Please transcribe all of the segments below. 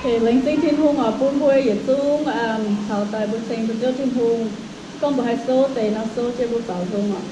Laengz zingh Tin-Hungh oc, bun mbuo yietc zungv taux daaih mbuo ceng duqv Ziouv Tin-Hungh. Gorngv mbuo haih souv deix nor, souv jienv mbuo baaux nzung oc.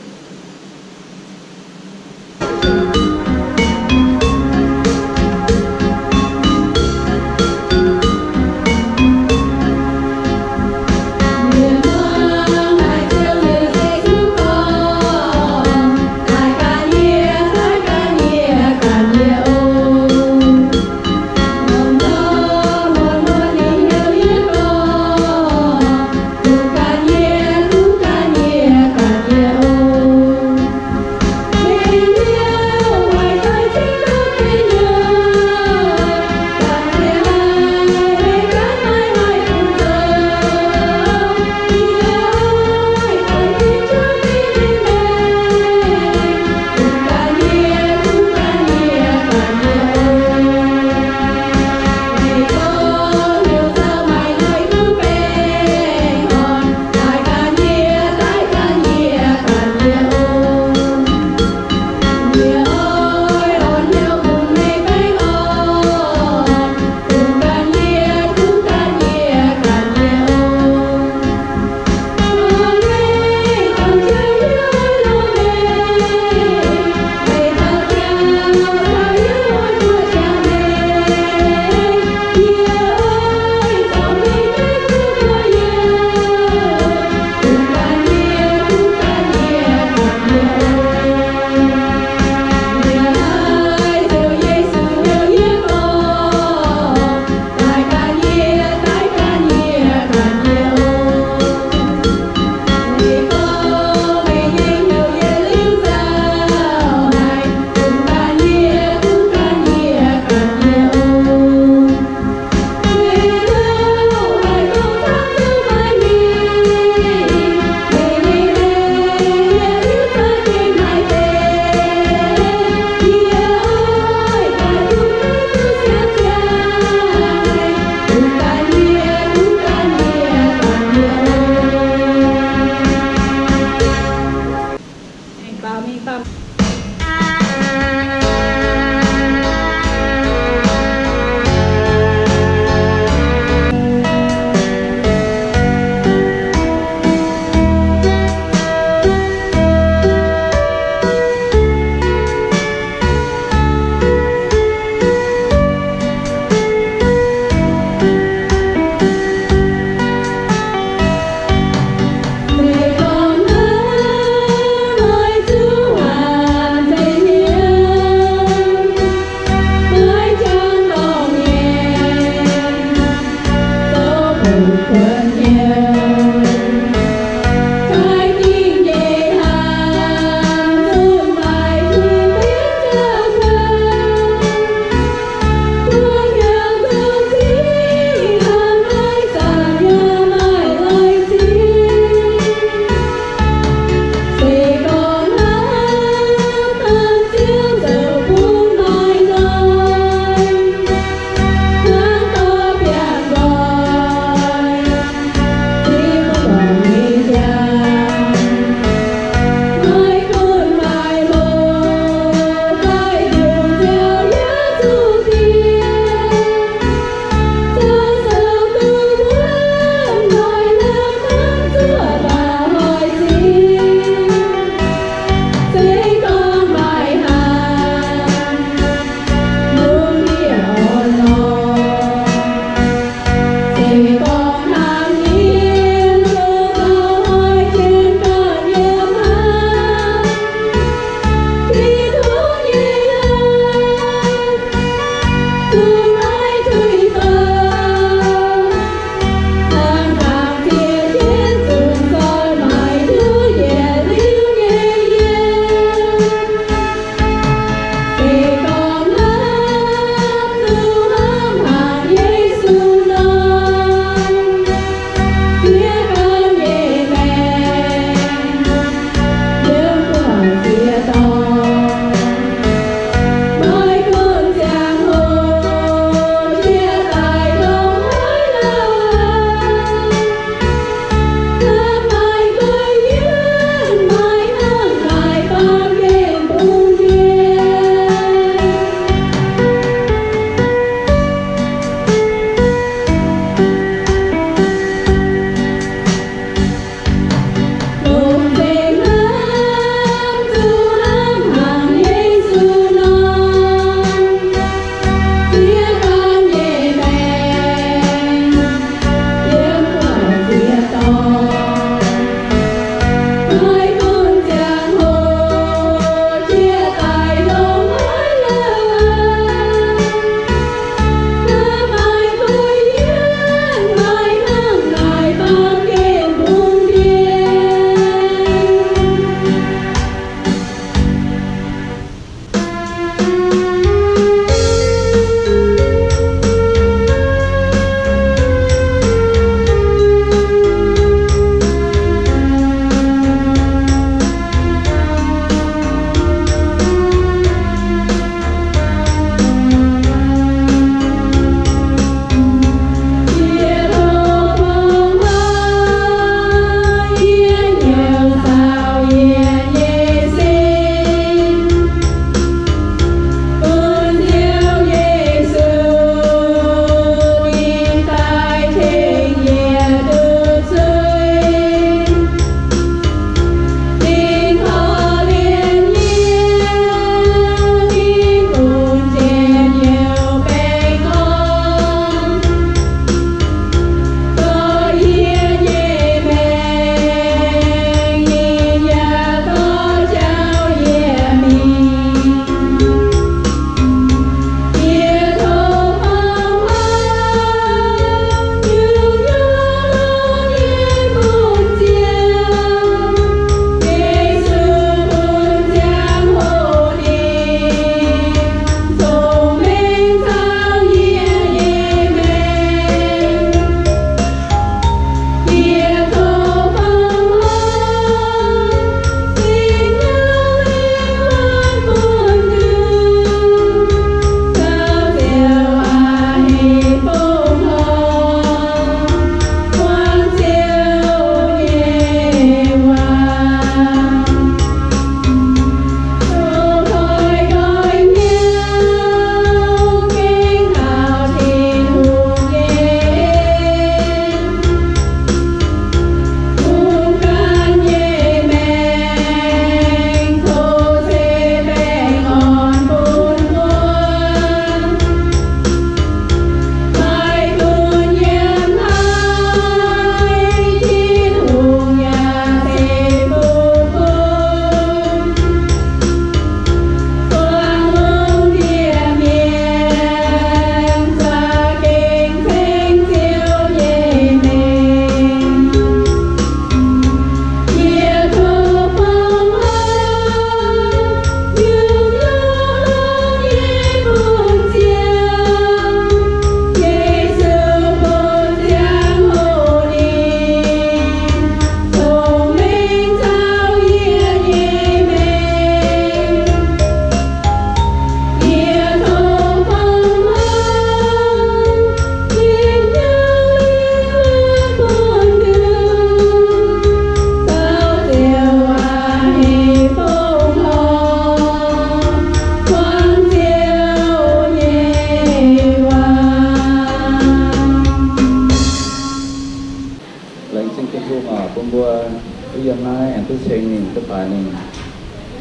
Yiem naaiv aengx duqv ceng ninh, duqv baaix ninh,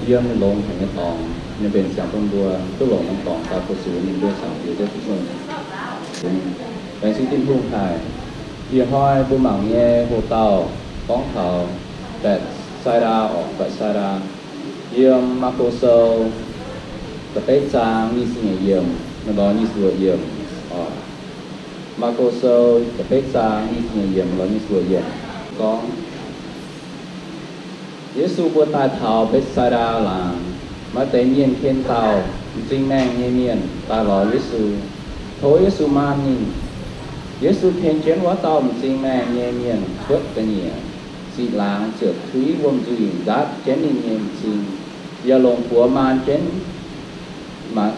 yiem longx haic nyei dorngx, ninh mbenc siang bun mbuo duqv longc norm dorngx daaih fu-sux ninh mbuo Zaangc Diex Ziouv Tin-Hungh. Laengz zingh Tin-Hungh haic. Ih hnoi mbuo mangc nyei hoc-dauh gorngv taux Betc^sai^ndaa orqc, Betc^sai^ndaa. Yiem Maako Sou da'betv zaang nyic ziepc nyeic yiemc lorz nyic ziepc luoqc yiemc. Maako Sou da'betv zaang nyic ziepc nyeic yiemc lorz nyic ziepc luoqc yiemc gorngv, Yesu mbuo daaih taux Betc^sai^ndaa Laangz, maaih deix mienh ken dauh m'zing maengh nyei mienh daaih lorz Yesu, tov Yesu maanh ninh. Yesu ken jienv wuov dauh m'zing maengh nyei mienh cuotv ga'nyiec, ziqc laangz ziouc tuiv wuom-nzuih nqaatv jienv ninh nyei m'zing, yaac longc buoz maan jienv,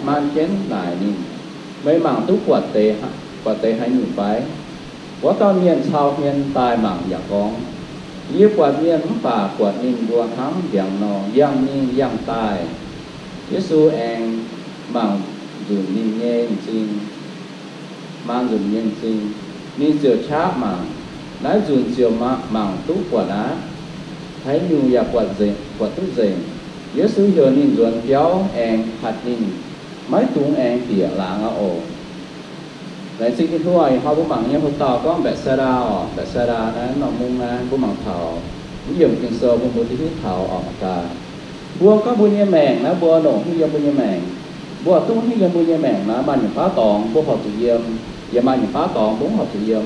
maan jienv naaic ninh, Meih mangc duqv buatc deix, buatc deix haaix nyungc fai? Wuov dauh mienh cau hmien daaih mangc yaac gorngv, Yie buatc mienh mv baac buatc ninh mbuo hnangv ndiangx nor, yangh mingh yangh daaih. Yesu aengx mangc nzunc ninh nyei m'zing, maan nzunc ninh nyei m'zing. Ninh ziouc qaqv mangc. Naaiv nzunc ziouc mangc duqv buatc aqv. Haaix nyungc yaac buatc nzengc, buatc duqv nzengc. Yesu heuc ninh nzuonx biauv aengx hatc ninh, Maiv dungx aengx bieqc laangz aqv oc. Laengz zingh Tin-Hungh, ih hnoi mbuo mangc nyei hoc-dauh gorngv Betc^sai^ndaa orqc, Betc^sai^ndaa naaiv norm mungv naaiv mbuo mangc taux mv yiemc Ging-Sou bun mbuo duqv hiuv taux orqc mangc gaax. Mbuo gorngv mbuo nyei maengc naaiv mbuo longc haaix nyungc yiem mbuo nyei maengc? Mbuo duqv haaix nyungc yiem mbuo nyei maengc naaiv? Maaih nyungc baav dorngx mbuo horpc zuqc yiem, yaac maaih nyungc baav dorngx mbuo mv horpc zuqc yiem.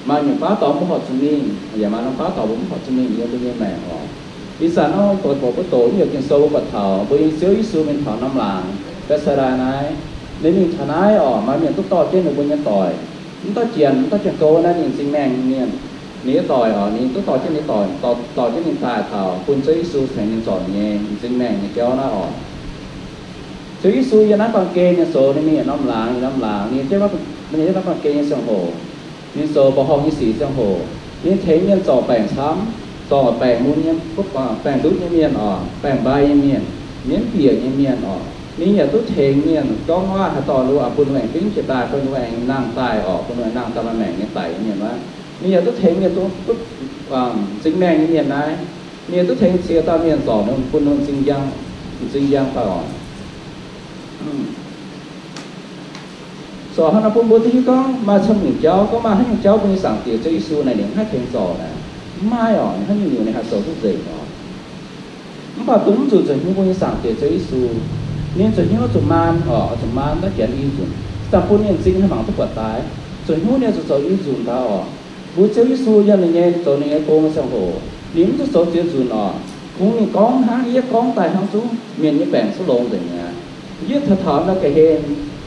Maaih nyungc baav dorngx mbuo horpc zuqc mingh, yaac maaih norm baav dorngx mbuo mv horpc zuqc mingh yiem mbuo nyei maengc orqc. Ih zanc nor, doqc doqc mbuo doqc mv yiemc Ging-Sou mbuo buatc taux mbuo nyei Ziouv Yesu mingh taux norm laangz Betc^sai^ndaa naaiv. Ninh mingh taux naaiv orqc, maaih mienh duqv dorh jienv ninh mbuo nyei doic. Mv dauh janx, mv dauh janx-gouv naaiv ninh m'zing maengh nyei mienh. Ninh nyei doic orqc, ninh duqv dorh jienv ninh doic, dorh, dorh jienv ninh daaih taux bun Ziouv Yesu tengx ninh zorc nyei m'zing maengh nyei jauv naaiv orqc. Ziouv Yesu yiem naaiv baamh gen nyei zoux, ninh mingh yietc norm laangz, yietc norm laangz, ninh jienv naaiv baamh gen nyei ziangh hoc, ninh zoux mba'horngh nyei sic ziangh hoc, ninh tengx mienh zorc baengc camv, zorc baengc mun nyei, baengc ndutv nyei mienh orqc, baengc mbai nyei mienh, mienv bieqc nyei mienh orqc. Ninh yaac duqv tengx mienh gorngv waac haaix dauh ninh mbuo bun ninh aengx fingv jiex daaih, bun ninh mbuo aengx nangh daaih orqc, bun ninh mbuo aengx nangh daaih maaih maengc nyei daic nyei mienh wuov. Ninh yaac duqv tengx mienh duqv, duqv m'zing maengh nyei mienh naaiv. Ninh yaac duqv tengx ziex dauh mienh zorc ninh bun ninh m'zing njang, m'zing njang daaih orqc. Zorc hnangv naaiv bun mbuo duqv hiuv gorngv maaih camv nyungc jauv, gorngv maaih haaix nyungc jauv mbuo nyei Zaangc Diex Ziouv Yesu naaic ninh mv haih tengx zorc naaic, mv maaih orqc, ninh haaix nyungc nyungc ninh haih zoux duqv nzengc orqc. Mv baac dongh mv zuqc nzuonx hnyouv mbuo nyei Zaangc Diex Ziouv Yesu. Ninh zuqc hnyouv zuqc maan orqc, zuqc maan daaih janx i nzunc, daaih bun ninh m'zing haih mangc duqv buatc daaih. Zuqc hnyouv ninh zuqc zoux i nzunc daaih orqc. Mbuo Ziouv Yesu yiem ninh nyei zoux ninh nyei gong nyei ziangh hoc, ninh mv zuqc zoux ziex nzunc orqc. Kungx ninh gorngv hnangv, yie gorngv daaih hnangv zungv mienh nyei baengc zungv longx nzengc mi'aqv. Yie taux taux norm ga'hlen,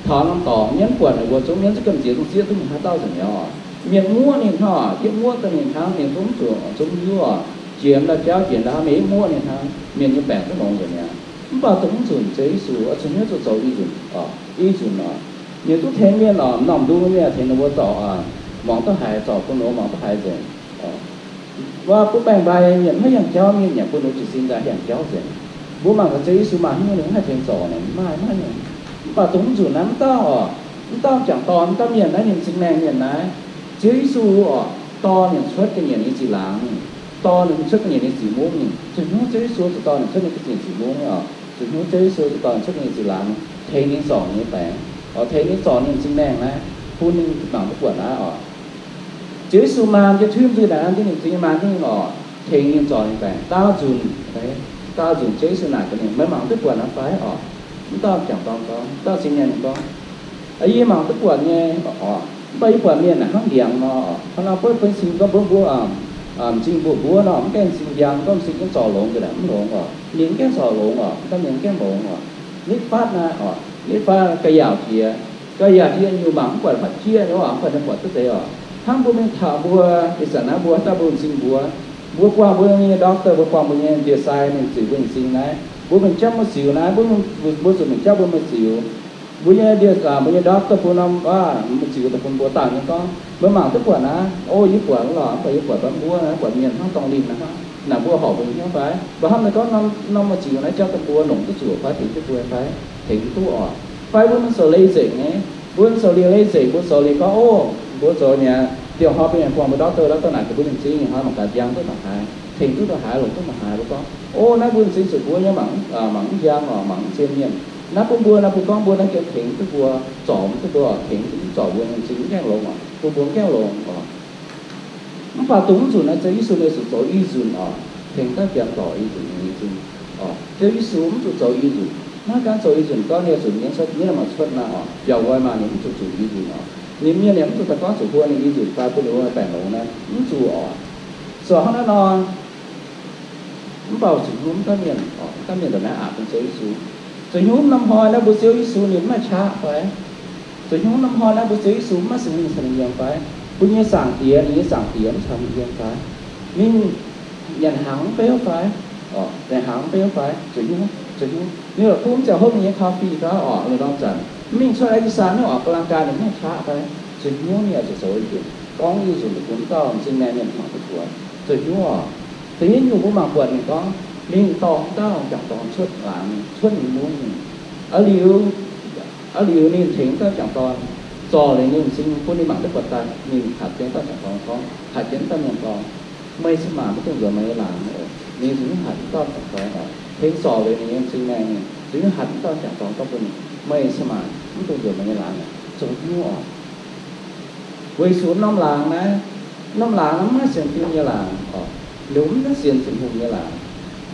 taux norm dorngx, mienh mv buatc ninh mbuo zungv, mienh zungv gamh nziex zungv zieqv duqv mingh haaix dauh nzengc mi'aqv orqc. Mienh muoqv ninh hnangv, yie muoqv daaih ninh hnangv, mienh zungv mv zuqc, zungv mv hiuv orqc. Jiex m'daaih jauv jiex m'daaih mienh mv muoqv ninh hnangv, mienh nyei baengc zungv longx nzengc mi'aqv. Mv baac dongh mv zuqc Ziouv Yesu, zuqc hnyouv zuqc zoux i nzunc orqc, i nzunc orqc. Ninh duqv tengx mienh orqc, m'normh ndung mienh tengx ninh mbuo zorc, muangx duqv haiz, zorc bun ninh mbuo muangx duqv haiz nzengc. Waac bun baengc mbai mienh maiv yangh jauv, mienh yaac bun ninh mbuo jiez sin daaih yangh jauv nzengc. Mbuo mangc gaax Ziouv Yesu maaih haaix nyungc ninh mv haih tengx zorc naaic, maaih, maiv nyungc. Mv baac dongh mv zuqc naaiv, mv dauh orqc, mv dauh m'jangc dorn, mv dauh mienh naaiv, ninh m'zing maengh mienh naaiv, Ziouv Yesu orqc, dorh ninh cuotv ga'nyiec nyei ziqc laangz, dorh ninh cuotv ga'nyiec nyei ziqc mungv. Zuqc hnyouv Ziouv Yesu zuqc dorh ninh cuotv ninh ga'nyiec ziqc mungv orqc. Zuqc hnyouv Ziouv Yesu zuqc dorh ninh cuotv ninh ziqc laangz, tengx ninh zorc ninh nyei baengc orqc, tengx ninh zorc ninh m'zing maengh naaiv, bun ninh mangc duqv buatc naaiv orqc. Ziouv Yesu maan jienv tuiv nzuih naaic an jienv ninh m'zing nyei maan jienv orqc, tengx ninh zorc ninh baengc. Daauh nzunc, daauh nzunc Ziouv Yesu naaic gaax ninh, meih mangc duqv buatc naaiv fai orqc? Mv dauh m'jangc dorn gorngv, dauh m'zing maengh ninh gorngv, yie mangc duqv buatc nyei orqc, mv baac yie buatc mienh naaic hnangv ndiangx nor orqc. Hnangv nor buatc bun cing gorngv mbuo, mbuo m'zing mbuoqc mbuov nor, mv gaengh m'zing njang, gorngv m'zing jienv zorc longx nzengc naaic mv longx orqc. Ninh mv gaengh zorc longx orqc, mv dauh mienh mv gaengh longx orqc. Nitv fatv naaiv orqc, nitv fatv ga'yaauc jiex, ga'yaauc jiex nyungc mangc mv buatc fatv jieqv nyei orqc, mv buatc ninh buatc duqv deix orqc. Hnangv mbuo mingh taux mbuo ih zanc naaiv mbuo haaix dauh mbuo m'zing mbuox, mbuo buangh mbuo nyei doctor, mbuo buangh mbuo nyei ndie-sai mingh ziux mbuo m'zing naaiv, mbuo mingh japv mbuo ziux naaiv, mbuo, mbuo zuqc mingh japv mbuo mbuo ziux. Mbuo nyei ndie, mbuo nyei doctor bun norm, mbuo ziux daaih bun mbuo dangh nyei gorngv, meih mangc duqv buatc naaiv? O, yie buatc lorqc, mv baac yie buatc mbuo naaiv, buatc mienh hnangv dorngh linh naaiv hnangv. Naaic mbuo horpc mbuo nyei hnyouv fai? Mbuo hnamv naaiv gorngv norm, norm mbuo ziux naaiv jauv daaih mbuo longc duqv zuqc fai, tengx duqv mbuo fai? Tengx duqv orqc. Fai mbuo mv zoux leiz nzengc nyei, mbuo mv zoux liuz leiz nzengc, mbuo zoux liuz gorngv, o, mbuo zoux mi'aqv, dieh hnoi mbuo mingh buangh mbuo doctor, doctor naaic gaax mbuo nyei m'zing, ih hnoi mangc gaax njang duqv mangc haaix. tengx duqv ndongc haaix, longc duqv ndongc haaix. Mbuo gorngv, o, naaiv mbuo m'zing zuqc mbuo nyei mangc, mangc mv hiang oc, mangc mv zien mienh. Naaiv bun mbuo, naaiv mbuo gorngv mbuo naaiv gengh tengx duqv mbuo, zorc mv duqv mbuo, tengx mv zorc mbuo nyei m'zing mv gaengh longx oc, bun mbuo mv gaengh longx oc. Mv baac dongh mv zuqc naaiv, Ziouv Yesu ninh zuqc zoux i nzunc oc, tengx dauh janx zorc i nzunc nyei m'zing oc. Ziouv Yesu mv zuqc zoux i nzunc. Maiv gaengh zoux i nzunc gorngv ninh zuqc mienv cuotv, mienv mangc cuotv naaiv oc, biaux nqoi maah, ninh mv zuqc zuqc i nzunc oc. Ninh mienh yaac mv zuqc daaih gorngv zuqc huo ninh i nzunc fai bun ninh mbuo baengc longx naaiv, mv zuqc oc. Zoux hnangv naaiv nor, mv baac zuqc hnyouv mv gaengh mienh oc, mv gaengh mienh ndongc naaiv aqc bun Ziouv Yesu. Zuqc hnyouv norm hnoi naaiv mbuo Ziouv Yesu ninh mv maaih qaqv fai? Zuqc hnyouv norm hnoi naaiv mbuo Ziouv Yesu mv maaih Singx Lingh caux ninh yiem fai? Mbuo nyei Zaangc Diex, ninh nyei Zaangc Diex mv caux ninh yiem fai? Ninh nyanc hnaangx mv beuv fai? Nyanc hnaangx mv beuv fai? Zuqc hnyouv, zuqc hnyouv. Ninh la'kuqv mv ziangh hopv ninh nyei coffee fai oc, lungh ndorm zanc mv mingh cuotv Aa^li^saa mv oix ga'lang gaa ninh mv maaih qaqv fai? Zuqc hnyouv ninh yaac zuqc zoux i nzunc, gorngv i nzunc bun dauh m'zing maengh mienh mangc duqv buatc. Zuqc hnyouv oc. Da'yietv nyungc mbuo mangc buatc ninh gorngv, ninh dorh dauh m'jangc dorn cuotv laangz, cuotv ninh mungv mingh. Aa liuz, aa liuz ninh tengx dauh m'jangc dorn zorc liuz ninh m'zing bun ninh mangc duqv buatc daaih, ninh hatc jienv dauh m'jangc dorn gorngv, hatc jienv dauh mienh gorngv, meih cin-maanc maiv dungx nzuonx meih nyei laangz oc. Ninh zuqc haaix dauh m'jangc dorn oc, tengx zorc liuz ninh nyei m'zing maengh, zuqc haaix dauh m'jangc dorn gorngv bun ninh, meih cin-maanc maiv dungx nzuonx meih nyei laangz oc. Zoux hnyouv oc. Weic zuqc norm laangz naaiv, norm laangz naaiv mv maaih sienx fim nyei laangz oc. Ninh mv sienx Tin-Hungh nyei laangz.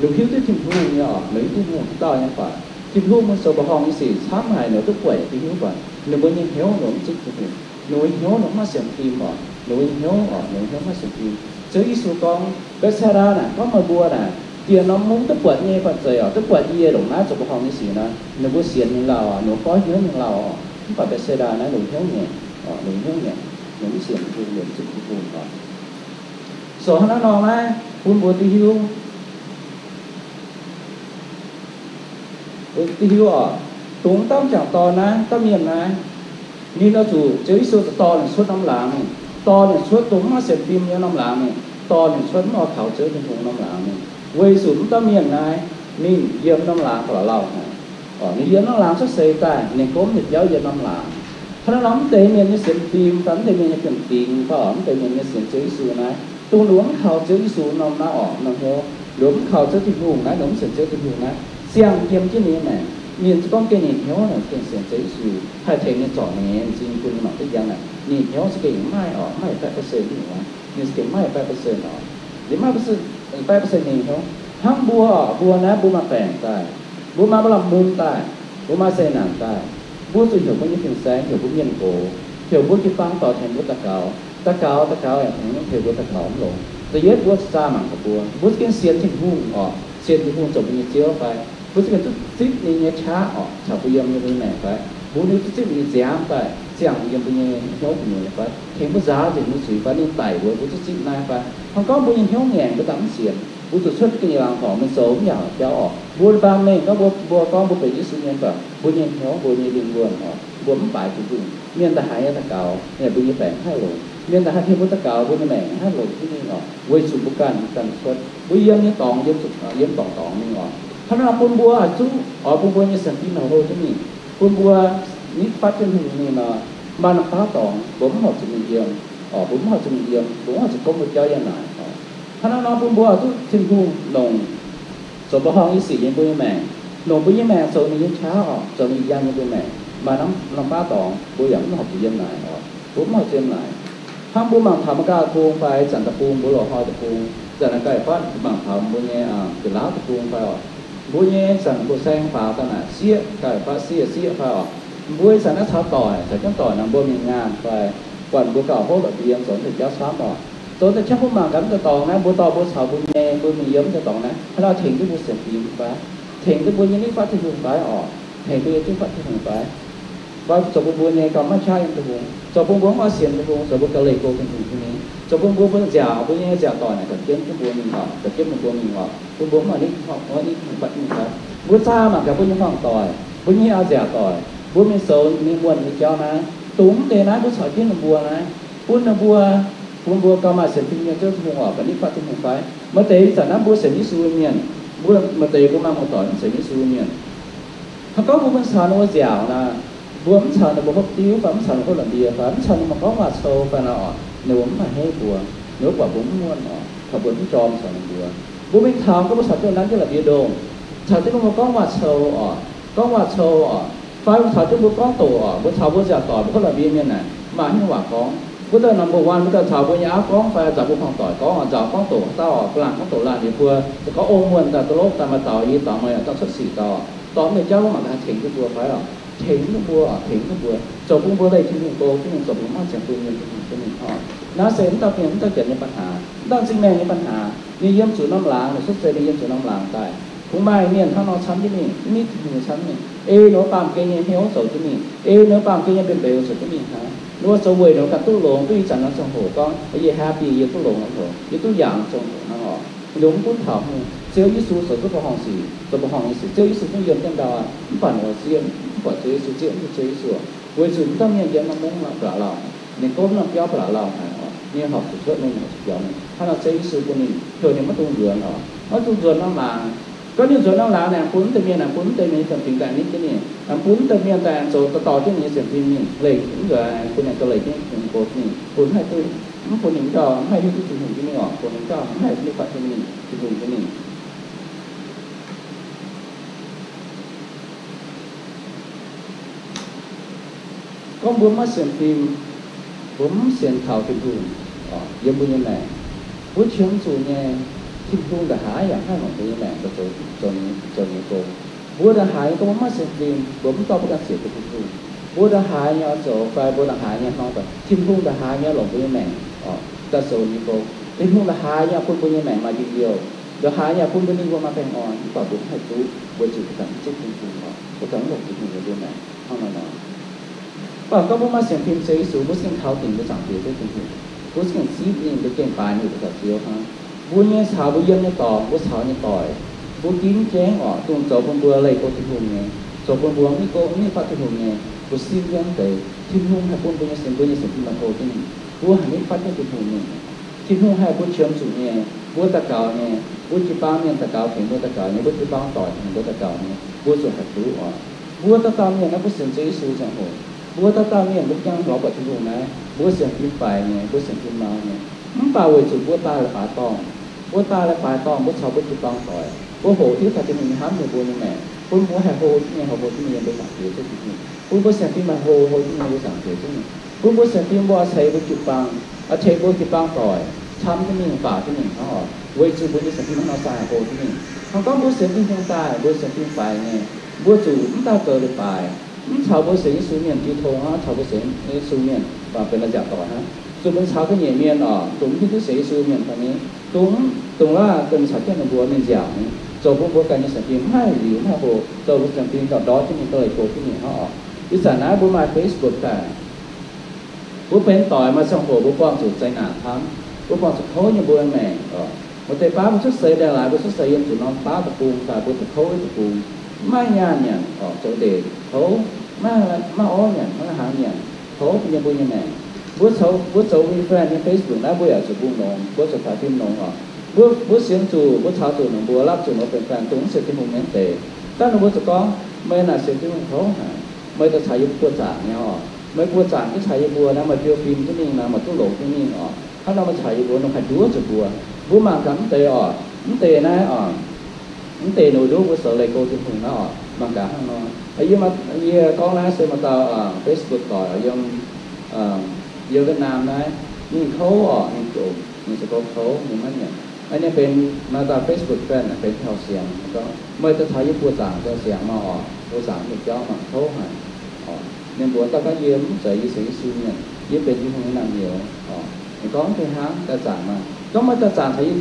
Ninh hiuv duqv Tin-Hungh nyei oc, ninh hiuv duqv Tin-Hungh dauh nyei baac Tin-Hungh zoux mba'horngh nyei sic camv haic, ninh duqv buatc Tin-Hungh baac ninh mbuo nyei hnyouv ninh mv zipv Tin-Hungh. Ninh mbuo nyei hnyouv ninh mv maaih sienx fim oc, ninh mbuo nyei hnyouv oc, ninh mbuo hnyouv mv maaih sienx fim. Ziouv Yesu gorngv, Betsaida naaic, gorngv meih mbuo naaic, dieh norm mungv duqv buatc nyei banh zeic oc, duqv buatc yie ndongc naaiv zoux mba'horngh nyei sic naaic, ninh mbuo sienx mingh lauh oc, ninh mbuo goiv hnyouv mingh lauh oc. Mv baac Betsaida naaiv ninh hnyouv ngaengc oc, ninh hnyouv ngaengc, ninh mv sienx Tin-Hungh, ninh mv zipv Tin-Hungh oc. Zoux hnangv naaiv nor naaiv bun mbuo duqv hiuv, mbuo duqv hiuv oc, dongh dauh m'jangc dorn naaiv, dauh mienh naaiv, ninh oix zuqc Ziouv Yesu dorh ninh cuotv norm laangz mingh, dorh ninh cuotv dongh mv maaih sienx fim nyei norm laangz mingh, dorh ninh cuotv mv oix kaux Ziouv Tin-Hungh norm laangz mingh, weic zuqc mv dauh mienh naaiv ninh yiem norm laangz gauh la'lauh haic. Ninh yiem norm laangz cuotv seix daaih, ninh gomv ninh biauv yiem norm laangz. Hnangv naaiv nor mv deix mienh nyei sienx fim fai mv deix mienh nyei fiem-fingx fai oc, mv deix mienh nyei sienx Ziouv Yesu naaiv, dongh ninh mv kaux Ziouv Yesu norm naaiv oc, norm hnyouv, ninh mv kaux Ziouv Tin-Hungh naaiv, ninh mv sienx Ziouv Tin-Hungh naaiv, ziangh yiem jienv ninh nyei maengc. Ninh zungv gorngv gengh ninh hnyouv naaic gengh sienx Ziouv Yesu, haih tengx ninh zorc ninh nyei m'zing bun ninh mangc duqv yiem naaic, ninh hnyouv za'gengh maiv maaih oc, maiv maaih baeqv percent nyungc aqv. Ninh za'gengh maiv maaih baeqv percent oc. Ninh maiv maaih baeqv percent ninh hnyouv. Hnangv mbuo oc, mbuo naaiv mbuo maaih baengc daaih, mbuo maaih mbuo lamh mun daaih, mbuo maaih zeqc naanc daaih, mbuo zuqc heuc mbuo nyei fin-saeng, heuc mbuo mienh gox, heuc mbuo jiu-baang dorh tengx mbuo daux gaux. Daux gaux, daux gaux yaac tengx mbuo daux gaux mv longx. Da'yietv mbuo zaah mangc gaax mbuo, mbuo za'gengh sienx Tin-Hungh oc, sienx Tin-Hungh zoux mbuo nyei Ziouv fai? Mbuo za'gengh duqv zipv ninh nyei qaqv oc, caux mbuo yiem nyei mbuo nyei maengc fai? Mbuo ninh duqv zipv ninh nyei nziaamv daaih ziangh yiem mbuo nyei hnyouv gu'nyuoz fai? Tengx mbuo nzaaux nzengc mbuo zuiz fai? Ninh daic mbuo, mbuo duqv zipv naaiv fai? Hnangv gorngv mbuo nyei hnyouv ngaengc mbuo daaih mv sienx, mbuo zuqc cuotv gengh nyei laangz horc mingh zoux mv yaac jauv oc. Mbuo baamh mengh gorngv mbuo, mbuo gorngv mbuo benx Yesu mienh fai? Mbuo nyei hnyouv, mbuo nyei lingh wuonh oc, mbuo mv baaix Tin-Hungh. Mienh da'haaix nyei daux gaux, mbuo nyei baengc haih longx. Mienh da'haaix tengx mbuo daux gaux, mbuo nyei maengc haih longx jienv mingh oc. Weic zuqc mbuo ganh, ganh cuotv, mbuo yiem nyei dorngx yiem, yiem dorngx dorngx mingh oc. Hnangv naaiv nor bun mbuo oix zuqv oix bun mbuo nyei sienx fim hlo jienv mingh, bun mbuo nitv fatv Tin-Hungh mingh nor, maaih norm baav dorngx mbuo mv horpc zuqc mingh yiem oc, mbuo mv horpc zuqc mingh yiem, mbuo mv horpc zuqc gomv mbuo jauv yiem naaic oc. Hnangv naaiv nor bun mbuo oix zuqv Tin-Hungh longc zoux mba'horngh nyei sic yiem mbuo nyei maengc, longc mbuo nyei maengc zoux ninh nyei qaqv oc, zoux ninh yangh yiem mbuo maengc. Maaih norm, norm baav dorngx mbuo yaac mv horpc zuqc yiem naaic oc, mbuo mv horpc zuqc yiem naaic. Hnangv mbuo mangc taux Meigaa deic-bung fai zanc deic-bung mbuo lorz hnoi deic-bung, zanc naaiv ga'naaiv fatv mangc taux mbuo nyei Janx-Laauv deic-bung fai oc, mbuo nyei zanc mbuo saeng faaux daaih naaic sieqv, ga'naaiv fatv sieqv, sieqv fai oc, mbuo zanc naaiv caux doic, caux jienv doic naaic mbuo mingh ngaanh fai buatc mbuo gauh hopv la'biei zoux deix jauv camv oc. Zoux deix jauv mbuo mangc gaax mv deix dorngx naaiv, mbuo dorh mbuo caux mbuo nyei, mbuo mingh yiem mv deix dorngx naaiv, haaix dauh tengx duqv mbuo sienx fingx fai? Tengx duqv mbuo nyei nitv fatv Tin-Hungh fai oc? Tengx mbuo nyei nitv fatv Tin-Hungh fai? Fai zoux bun mbuo nyei gauh maiv qaqv yiem Tin-Hungh, zoux bun mbuo mv oix sienx Tin-Hungh, zoux mbuo gauh leih go Tin-Hungh nyei, zoux bun mbuo, mbuo nziaauc mbuo nyei nziaauc doic naaic gauh jienv jienv mbuo mingh oc, gauh jienv bun mbuo mingh oc, bun mbuo mv oix nitv, nitv fatv Tin-Hungh fai? Mbuo zaah mangc gaax mbuo nyei hmuangv doic, mbuo nyei a'nziaauc doic, mbuo mingh zoux mingh muonh nyei jauv naaiv, dongh mv deix naaiv mbuo caux jienv ninh mbuo naaiv, bun ninh mbuo, bun mbuo gauh maaih sienx fim yiem Ziouv Tin-Hungh oc, gauh nitv fatv Tin-Hungh fai? Maaih deix ih zanc naaiv mbuo sienx Yesu nyei mienh, mbuo maaih deix mbuo maaih muoz-doic mv sienx Yesu nyei mienh. Hnangv gorngv mbuo mv caux ninh mbuo nziaauc naaic, mbuo mv caux ninh mbuo hopv diuv fai, mv caux ninh mbuo hopv la'mbie fai, mv caux ninh mbuo gorngv waac-cou fai naaic oc, ninh mbuo mv maaih hnyouv mbuox, ninh mbuo buatc mbuo mv muonh oc. caux mbuo mv jorm caux ninh mbuo. Mbuo mingh taux gorngv mbuo caux duqv nanv jienv la'mbie ndongh, caux jienv mbuo gorngv waac-cou oc, gorngv waac-cou oc, fai mbuo caux jienv mbuo gorngv doqc oc, mbuo caux mbuo nziaauc doic mbuo gorngv la'mbie mienh naaic maaih hnyouv waac gorngv. Mbuo daaih number one, mbuo daaih caux mbuo nyei auv gorngv fai nzaaux mbuo hmuangv doic gorngv, nzaaux gorngv doqc haaix dauh oc, ba'laqc gorngv doqc laanh ninh mbuo, gorngv ong muonh daaih duqv lopv daaih maaih dauh yie dorngx meih daaih cuotv sic daaih, dorh mv deix jauv mangc gaax haih tengx duqv mbuo fai oc, tengx duqv mbuo, tengx duqv mbuo, zoux bun mbuo leih Tin-Hungh go, Tin-Hungh zoux bun maiv ziangx bun yiem Tin-Hungh jienv mingh oc. Naaiv se mv dauh mienh mv dauh janx nyei ปัญหา, mv dauh m'zing maengh nyei ปัญหา. Ninh yiem zuqc norm laangz, ninh cuotv seix ninh yiem zuqc norm laangz daaih. Kungx maaih mienh hnangv nor camv jienv mingh, mv hiuv duqv Tin-Hungh camv mingh, ei ninh mbuo baamh gen nyei hnyouv zoux jienv mingh, ei ninh mbuo baamh gen nyei mbenc mbeux zoux jienv mingh hnangv. Ninh mbuo zoux weic ninh mbuo ganh duqv longx, duqv ih zanc naaiv ziangh hoc gorngv yie happy, yie duqv longx hnangv oc, yie duqv yangh ziangh hoc hnangv oc. Ninh mbuo mv gunv taux hungh, Ziouv Yesu zoux duqv mbuo horngh sic, zoux mbuo horngh nyei sic. Ziouv Yesu duqv yiem jienv ndau, mv baac ninh oix zieqv, mv buatc Ziouv Yesu, zieqv mv duqv Ziouv Yesu. Weic zuqc mv dauh mienh yiem norm mungv ba'laqc lauh, ninh gomv norm biauv ba'laqc lauh haic oc, ninh horpc zuqc cuotv mingh, horpc zuqc biaux mingh. Hnangv nor Ziouv Yesu bun ninh heuc ninh maiv dungx nzuonx oc, maiv dungx nzuonx norm laangz. Gorngv ninh nzuonx norm laangz naaic, bun mv deix mienh, bun mv deix mienh sienx fingx daaih nitv jienv ninh, bun mv deix mienh daaih zoux dauh dauh jienv ninh nyei sienx fim mingh leih mv nzuonx, bun ninh gauh leih jienv Tin-Hungh go jienv mingh, bun mv haih duqv, mv bun ninh gauh mv haih hiuv duqv Tin-Hungh jienv mingh oc, bun ninh gauh mv haih duqv fatv jienv mingh Tin-Hungh jienv mingh. Gorngv mbuo maiv sienx fim, mbuo mv sienx kaux Tin-Hungh, yiem mbuo nyei maengc, mbuo qiemx zuqc nyei, Tin-Hungh ndongc haaix yaac haih longc mbuo nyei maengc zoux, zoux ninh nyei gong. Mbuo ndongc haaix gorngv mbuo maiv sienx fim, mbuo mv dorh mbuo ganh ziec bun Tin-Hungh. Mbuo ndongc haaix nyei oix zoux fai mbuo ndongc haaix nyei hnangv, Tin-Hungh ndongc haaix nyei longc mbuo nyei maengc daaih zoux ninh nyei gong. Tin-Hungh ndongc haaix nyei bun mbuo nyei maengc maaih njien-youh, ndongc haaix nyei bun mbuo ninh mbuo maaih baengh orn, mv baac mbuo mv haih duqv, weic zuqc mbuo ganh mv zipv Tin-Hungh oc, mbuo ganh mv longc Tin-Hungh yiem mbuo maengc hnangv nor nor. Mv baac gorngv mbuo maiv sienx fim Ziouv Yesu, mbuo za'gengh kaux dingc mbuo Zaangc Diex Ziouv Tin-Hungh. Mbuo za'gengh zipv ninh, mbuo gengh baaix ninh, mbuo caux Ziouv hnangv. Mbuo nyei caux mbuo yiem nyei dorngx, mbuo caux nyei doic, mbuo ginv jangv oc, dongh zoux bun mbuo leih go Tin-Hungh nyei, zoux bun mbuo mv go mv fatv Tin-Hungh nyei, mbuo simv jienv deix. Tin-Hungh haih bun mbuo nyei sienx, mbuo nyei sienx fim maaih go jienv ninh. Mbuo haih mv fatv jienv Tin-Hungh mingh. Tin-Hungh haih mbuo qiemx zuqc nyei, mbuo daux gaux nyei, mbuo jiu-baang mienh daux gaux tengx mbuo daux gaux nyei, mbuo jiu-baang doic tengx mbuo daux gaux nyei, mbuo zuqc haih duqv oc. Mbuo dauh dauh mienh naaiv mbuo sienx Ziouv Yesu ziangh hoc, mbuo dauh dauh mienh mbuo jangx lorz buatc Tin-Hungh naaiv, mbuo sienx fim faix nyei, mbuo sienx fim mau nyei. Mv baac weic zuqc mbuo daaih leiz-baaix dorngh, mbuo daaih leiz-baaix dorngh, mbuo caux mbuo jiu-baang doic, mbuo hoqc hiuv taux Tin-Hungh nyei hnamv yiem mbuo nyei maengc, bun mbuo haih hlo jienv nyei, hoqc hlo jienv nyei yiem mbuo Zaangc Diex Ziouv Tin-Hungh, bun mbuo sienx fim haih hlo, hlo jienv nyei yiem mbuo Zaangc Diex Ziouv Tin-Hungh, bun mbuo sienx fim mbuo ceix mbuo jiu-baang, ceix mbuo jiu-baang doic camv jienv mingh, baaux jienv mingh hnangv oc. Weic zuqc mbuo nyei sienx fim hnangv nor sai haih hlo jienv mingh. Hnangv gorngv mbuo sienx Tin-Hungh daaih, mbuo sienx fim faix nyei, mbuo zuqc mv daaih zoux leiz-baaix, mv caux mbuo sienx Yesu mienh jiu tong hnangv, caux mbuo sienx Yesu mienh benx la'nziaauc doic hnangv. Zuqc mbuo caux ga'nyiec mienh oc, dongh mv hiuv duqv sienx Yesu mienh fai ni, dongh, dongh laav dongh caux jienv ninh mbuo mingh nziaauc ni, zoux bun mbuo ganh nyei sienx fim mv haih liuz mv haih hoqc, zoux mbuo sienx fim ndortv ndortv jienv mingh, gauh leih go jienv mingh hnangv oc. Ih zanc naaiv mbuo maaih Facebook daaih, mbuo benx doic maaih ziangh hoc mbuo buangh zuqc zeqc naanc camv, mbuo buangh zuqc kouv nyei mbuo maengc oc. Maaih deix baav mbuo cuotv seix daaih laaix, mbuo cuotv seix yiem zuqc norm baav deic-bung daaih, mbuo zuqc kouv deic-bung, maiv nyaanh nyanc oc, zoux ndeic kouv, maiv, maiv orv nyanc, maiv hnaangx nyanc, kouv yiem mbuo nyei maengc. Mbuo zoux, mbuo zoux WeFriend nyei Facebook naaiv, mbuo yaac zuqc mbungh longx, mbuo zuqc faix fim longx oc. Mbuo, mbuo sienx zuqc, mbuo caux zuqc ninh mbuo, lapv zuqc ninh mbuo benx friend, dongh mv sienx Tin-Hungh nyei deix. Daaih ninh mbuo zuqc gorngv, meih naaic sienx Tin-Hungh kouv haic, meih daaih caux yie buoz zaangc nyei oc. Meih buoz zaangc jienv caux yie mbuo naaiv, meih fiou fim jienv mingh naaiv, meih duqv longx jienv mingh oc. Hnangv nor meih caux yie mbuo, ninh haih nduov zuqc mbuo. Mbuo mangc gaax mv deix oc, mv deix naaiv oc, mv deix ninh mbuo nduov mbuo zoux leih go Tin-Hungh naaiv oc. Mangc gaax hnangv nor. Yie, yie gorngv naaiv se maaih dauh Facebook doic yiem, yiem Vietnam naaiv, ninh kouv oc, ninh jomc, ninh se gorngv kouv, ninh maiv nyanc. Ninh benx maaih dauh Facebook friend benx taux siangx, gorngv, meih daaih caux yie buoz zaangc daaih siangx maah oc, buoz zaangc nyei jauv mangc kouv haic oc. Ninh mbuox dauh gorngv, yie mv zeiz, yie sienx Yesu mienh, yie benx Tin-Hungh nyei naamh nyouz oc. Ninh gorngv, mv fih hnangv, daaih zaangc maah. Gorngv meih daaih zaangc caux yie,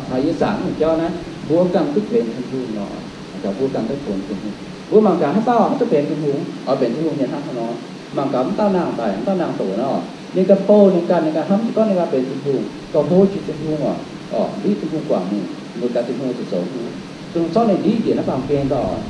caux yie zaangc nyei jauv naaiv, mbuo ganh duqv benx Tin-Hungh oc. Gaax mbuo ganh duqv benx Tin-Hungh. Mbuo mangc gaax haaix dauh haaix duqv benx Tin-Hungh oc, benx Tin-Hungh mienh hnangv haaix nor. Mangc gaax mv dauh nangh daic, mv dauh nangh doqc naaiv oc, ninh ganh bouh ninh ganh, ninh ganh hnamv gorngv ninh ganh benx Tin-Hungh, gauh hlo jiex Tin-Hungh oc. Oc, ndiqv Tin-Hungh guangc ninh, ninh ganh Tin-Hungh zuqc zoux, zuqc zorqv ninh ndiqv njiec naaiv baamh gen dauh oc.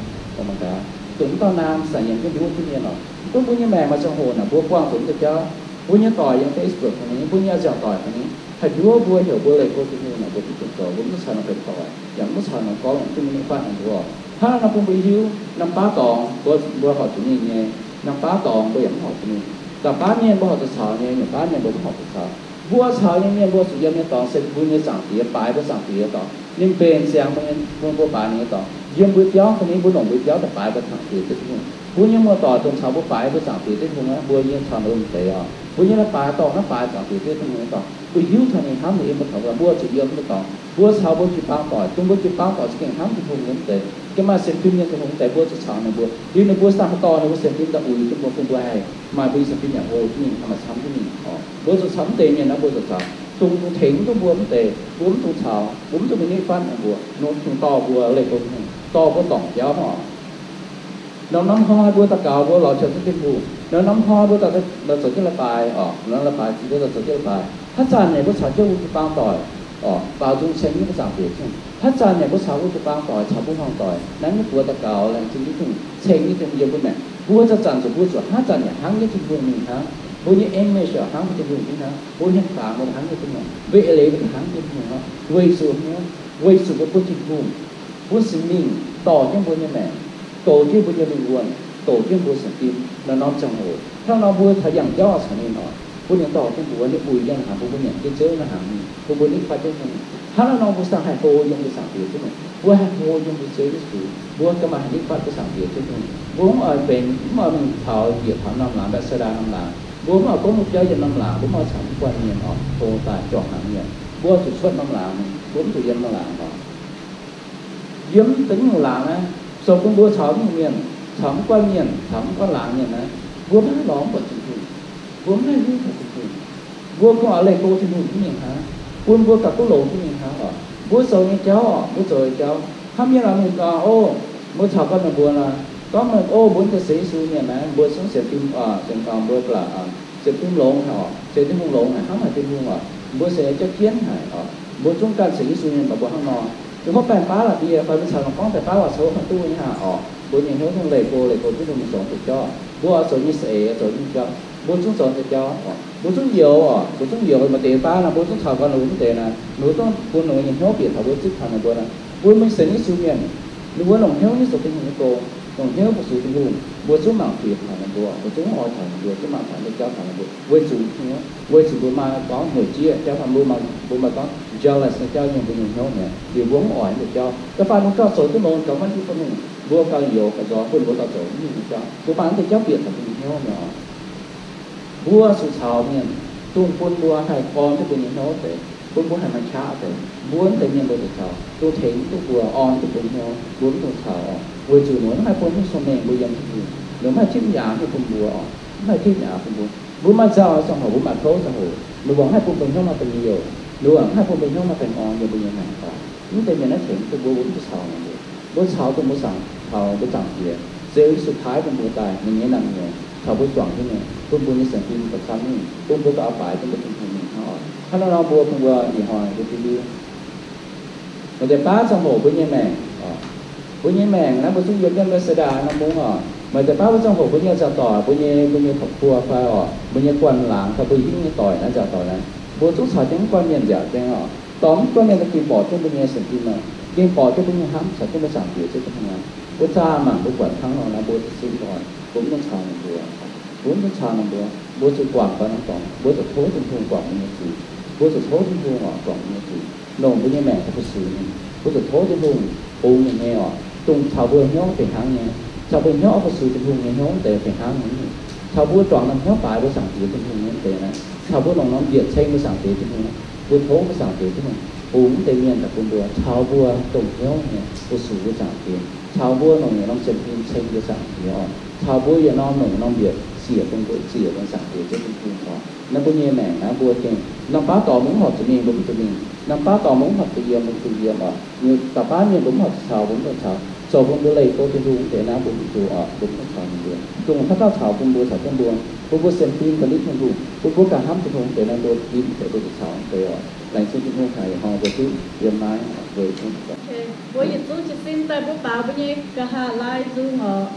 Mangc gaax, dongh mv dauh nangh saengx yiem jienv nduov jienv mienh oc. Mv gunv mbuo nyei maengc maaih ziangh hoc naaic, mbuo buangh zuqc mv deix jauv, mbuo nyei doic yiem Facebook fai ni, mbuo nyei nziaauc doic fai ni, haih nduov mbuo, heuc mbuo leih go Tin-Hungh naaic, mbuo duqv zuqc zoux, mbuo mv caux ninh benx doic, yaac mv caux ninh gorngv, duqv mingh fatv ninh mbuo oc. Hnangv naaiv nor bun mbuo hiuv, norm baav dorngx mbuo, mbuo horpc zuqc mingh nyei, norm baav dorngx mbuo yaac mv horpc zuqc mingh. Da'baav mienh mbuo horpc zuqc caux nyei, nyungc baav mienh mbuo mv horpc zuqc caux. Mbuo caux nyei mienh mbuo zuqc yiem nyei dorngx se mbuo nyei Zaangc Diex baaix mbuo Zaangc Diex nyei dorngx. Ninh mbenc ziangx mbuo nyei, mbuo baaix ninh nyei dorngx. Yiem mbuo biauv fai ni mbuo longc mbuo biauv daaih baaix mbuo Zaangc Diex Tin-Hungh. Mbuo nyei muoz-doic dongh caux mbuo baaix mbuo Zaangc Diex Tin-Hungh aqv, mbuo nyei caux ninh deix oc. Mbuo nyei la'baaix dorngh naaiv baaix Zaangc Diex Tin-Hungh nyei dorngx. Mbuo hiuv taux ninh hnamv ninh nyei, mbuo taux mbuo zuqc yiem nyei dorngx. Mbuo caux mbuo jiu-baang doic, dongh mbuo jiu-baang doic za'gengh hnamv Tin-Hungh nyei mv deix, gengh maaih sienx fim nyei Tin-Hungh mv deix, mbuo zuqc caux ninh mbuo. Liuz ninh mbuo sanh haih dorh ninh mbuo sienx fim daaih uix jienv mbuo, bun mbuo haih maaih mbuo nyei sienx fim yaac hlo jienv mingh, haih maaih camv jienv mingh oc. Mbuo zuqc caux mv deix mienh naaiv, mbuo zuqc caux dongh tengx duqv mbuo mv deix, mbuo mv dungx caux, mbuo mv dungx mingh nitv fatv ninh mbuo, nor dongh dorh mbuo leih go Tin-Hungh, dorh mbuo dorngc jauv oc. Norm-norm hnoi mbuo daux gaux mbuo lorz ziangh duqv Tin-Hungh. Norm-norm hnoi mbuo daaih zoux jienv leiz-baaix oc, norm-norm leiz-baaix mbuo daaih zoux jienv leiz-baaix. Haaix zanc naaic mbuo caux jienv mbuo jiu-baang doic oc, baaux nzung ceng jienv mbuo Zaangc Diex Tin-Hungh. Haaix zanc naaic mbuo caux mbuo jiu-baang doic, caux mbuo hmuangv doic nanv nyei buoz daux gaux, laengz zingh nyei Tin-Hungh, ceng nyei Tin-Hungh yiem mbuo maengc. Mbuo zanc-zanc zuqc mbuo zuqc haaix zanc yaac hnangv nyei Tin-Hungh mingh hnangv. Mbuo nyei image hnangv mbuo Tin-Hungh mingh hnangv. Mbuo hnyangx-fangx mbuo hnangv nyei Tin-Hungh. Mbuo eix leiz mbuo hnangv nyei Tin-Hungh hnangv. Weic zuqc, weic zuqc mbuo bun Tin-Hungh, mbuo Singx Lingh dorh jienv mbuo nyei maengc, goux jienv mbuo nyei lingh wuonh, goux jienv mbuo sienx fim. Norm-norm ziangh hoc hnangv nor mbuo taux yangh jauv caux ninh oc, bun ninh dorh jienv mbuo, ninh uix jienv hnaangx bun mbuo nyanc jienv Ziouv nyei hnaangx mingh, bun mbuo nitv fatv Ziouv Tin-Hungh. Hnangv naaiv nor mbuo sanh haih hlo yiem mbuo Zaangc Diex Tin-Hungh, mbuo haih hlo yiem mbuo Ziouv Yesu. Mbuo ganh maaih haih nitv fatv mbuo Zaangc Diex Tin-Hungh. Mbuo mv oix benx, mv oix mingh taux njiec taux norm laangz, mbaeqc se daaih norm laangz. Mbuo mv oix gorngv mbuo biauv yiem norm laangz, mbuo mv oix caux mv guanh mienh oc, hlo daaih juangc hnaangx mienh. Mbuo zuqc cuotv norm laangz, mbuo mv zuqc yiem norm laangz oc. Yiem da'nyungc laangz naaiv, zoux bun mbuo caux nyungc mienh, caux mv guanh mienh, caux mv guanh laangz mienh naaiv, mbuo maiv haih lorz mv buatc Tin-Hungh. Mbuo maiv haih hiuv taux Tin-Hungh. Mbuo kungx oix leih go Tin-Hungh jienv mingh hnangv, bun mbuo gauh duqv longx jienv mingh hnangv oc. Mbuo zoux nyei jauv oc, mbuo zoux nyei jauv, hnangv mienh oix mingh gorngv, o, mbuo caux gorngv meih mbuo nor, gorngv meih, o, mbuo mv zeiz sienx Yesu mienh naaiv, mbuo zungv sienx fim, sienx, mbuo ba'laqc sienx fim longx haic oc, sienx Tin-Hungh longx haic, hnangv haic Tin-Hungh oc, mbuo sienx nyei jauv jienv haic oc. Mbuo zungv ganh sienx Yesu mienh, mv baac mbuo hnangv nor, mv baac baengh baav la'bieiv fai mbuo caux longc gorngv baengh baav waac-sou mv haih duqv nyei aqv oc. Mbuo nyei hnyouv zungv leih go, leih go Tin-Hungh zoux deix jauv. Mbuo oix zoux nyei saeng-eix, zoux nyei jauv, mbuo zungv zoux deix jauv oc. Mbuo zungv youx oc, mbuo zungv youx maaih deix baav nor, mbuo zungv caux gorngv ninh mbuo mv deix naaiv, ninh mbuo zungv bun ninh mbuo nyei hnyouv bieqc taux mbuo, zipv taux ninh mbuo naaiv. Mbuo mingh sienx Yesu mienh, ninh mbuo longc hnyouv nyei zoux Tin-Hungh nyei gong, longc hnyouv fu-sux Tin-Hungh, mbuo zungv mangc bieqc taux ninh mbuo, mbuo zungv oix taux ninh mbuo, zungv mangc taux ninh jauv taux ninh mbuo, weic zuqc hnyouv, weic zuqc mbuo maaih gorngv mueic jieqv jauv, mbuo maaih, mbuo maaih gorngv jealous nyei jauv yiem mbuo nyei hnyouv mi'aqv. Liuz mbuo mv oix naaiv deix jauv. Da'faanh mbuo gauh zoux duqv longx, gauh maiv hiuv Tin-Hungh, mbuo gauh youx gauh nzorng, bun mbuo gauh zoux mv mingh nyei jauv. Mbuo maaih naaiv deix jauv bieqc taux mbuo nyei hnyouv mi'aqv. Mbuo zuqc caux mienh, dongh bun mbuo haih gorn duqv mbuo nyei hnyouv deix, bun mbuo haih maaih qaqv deix. Mbuo mv deix mienh mbuo zuqc caux, dongh tengx duqv mbuo, orn duqv mbuo hnyouv, mbuo mv dungx caux oc. Weic zuqc ninh mbuo mv haih bun hnyouv cong-mengh mbuo yiem Tin-Hungh. Ninh mbuo mv haih tipv nyaanh mingh bun mbuo oc. Mv haih tipv nyaanh bun mbuo. Mbuo maaih nzauh ziangh hoc, mbuo maaih kouv ziangh hoc, ninh mbuo mv haih bun mbuo hnyouv maaih baengh youh. Ninh mbuo mv haih bun mbuo hnyouv maaih baengh orn yiem mbuo nyei maengc oc. Mv deix mienh naaiv tengx duqv mbuo, mbuo mv dungx caux ninh mbuo. Mbuo caux dongh mbuo Zaangc, caux mbuo Zaangc Diex, Ziouv Yesu paaiv bun mbuo daaih, ninh nyei naamh nyouz caux mbuo juangc jienv mingh, bun mbuo nyei sienx fim gauh camv mingh, bun mbuo gauh baaix jienv mbuo Tin-Hungh mingh hnangv oc. Hnangv naaiv nor mbuo bun mbuo ih hnoi mbuo biux liuz, maaih deix baav ziangh hoc mbuo nyei maengc oc, mbuo nyei maengc naaiv mbuo zungv yiem jienv Bethsaida norm mungv oc. Maaih deix baav mbuo ziangh hoc mbuo nyei nziaauc doic, mbuo nyei, mbuo nyei dorc-buoz fai oc, mbuo nyei guanh laangz fai mbuo hingv nyei doic naaiv, nziaauc doic naaiv, mbuo zungv caux jienv mv guanh mienh nziaauc jienv oc. Dorh mv guanh mienh daaih gengh borqc jienv mbuo nyei sienx fim oc, gengh borqc jienv mbuo nyei hnamv, caux jienv mbuo Zaangc Diex Ziouv Tin-Hungh aqv. Mbuo zaah mangc mbuo buatc hnangv nor naaiv, mbuo za'gengh oix, mbuo mv dungx caux ninh mbuo, mbuo mv dungx caux ninh mbuo. Mbuo zuqc guangc gau norm dorngx, mbuo zuqc tov Tin-Hungh guangc mbuo nyei zuiz. Mbuo zuqc tov Tin-Hungh oc, guangc mbuo nyei zuiz, longc mbuo nyei maengc daaih fu-sux ninh. Mbuo zuqc tov Tin-Hungh bungx ninh nyei oc, dongh caux mbuo hnyouv fih hnangv nyei, caux mbuo hnyouv oix fu-sux Tin-Hungh nyei hnyouv mv deix fih hnangv nyei. Caux mbuo juangc norm hnyouv baaix mbuo Zaangc Diex Tin-Hungh nyei mv deix naaiv, caux mbuo longc norm njiec ceng mbuo Zaangc Diex Tin-Hungh, mbuo tov mbuo Zaangc Diex Tin-Hungh bungx mv deix mienh daaih bun mbuo, caux mbuo dongh hnyouv nyei fu-sux mbuo Zaangc Diex, caux mbuo longc yietc norm sienx fim ceng mbuo Zaangc Diex oc, caux mbuo yietc norm longc yietc norm njiec ziec bun mbuo, ziec bun Zaangc Diex Ziouv Tin-Hungh oc. Naaiv mbuo nyei maengc naaiv mbuo gengh norm baav dorh mbuo mv horpc zuqc mingh, mbuo mv zuqc mingh. Norm baav dorh mbuo mv horpc zuqc yiem, mbuo mv zuqc yiem oc. Ninh da'baav mienh mbuo mv horpc zuqc caux, mbuo mv dungx caux. Zoux bun mbuo leih go Tin-Hungh deix naaiv mbuo mv zuqc oc, mbuo mv dungx caux ninh mbuo. Dongh haaix dauh caux bun mbuo, caux jienv mbuo, bun mbuo sienx fim daaih nitv Tin-Hungh, bun mbuo ganh hnamv Tin-Hungh deix naaiv, mbuo ginv deix mbuo zuqc caux deix oc. Laengz zingh Tin-Hungh haic hnoi mbuo duqv yiem naaiv weic Tin-Hungh. Mbuo yietc zungv jiez sin daaih mbuo baaux mbuo nyei nqa'haav laai nzung oc.